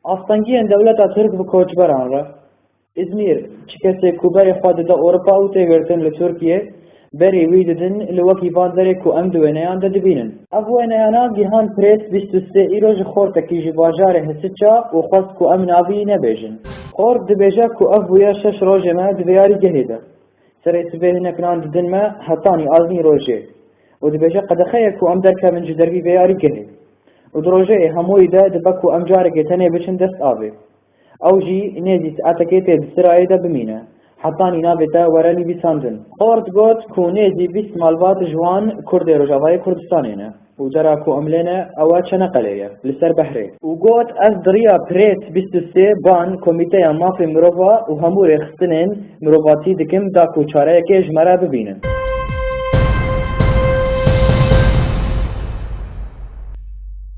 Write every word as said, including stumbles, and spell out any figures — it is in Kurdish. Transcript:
Astengiyên dewleta Tirk bi koçberan re. Îzmîr, çi kesê ku berê xwe dide Ewropa û tê girtin li Tirkiye, berê wî didin li wekî van derê ku em di wêneyan de dibînin. Ev wêneyana gihan Prêt bîst û sê îro ji xortekî ji bajarê Hisiça û xwest ku em navî nebêjin. Xort dibêje ku ev bûye şeş rojê me di vê yarîgehê de. Serê sibê hinek nan didin me hetanî azîn rojê û dibêje qedexe ye ku em derkevin ji dervî vê yarîgehê. Û di rojeyê hemûyî de dibe ku em carekê tenê biçin dest avê. Ew jî nêzî saetekê tê di sirayê de bimîne, hetanî navê te were nivîsandin. Xort got ku nêzî bîst malbat ji wan Kurdê Rojavayê Kurdistanê ne û dera ku em lê ne ew e Çeneqelê ye, li ser behrê. Û got, ez di riya Prêt bîst û sê ban Komîteya Mafê Mirova û hemû rêxistinên mirovatî dikim da ku çareyekê ji me re bibînin.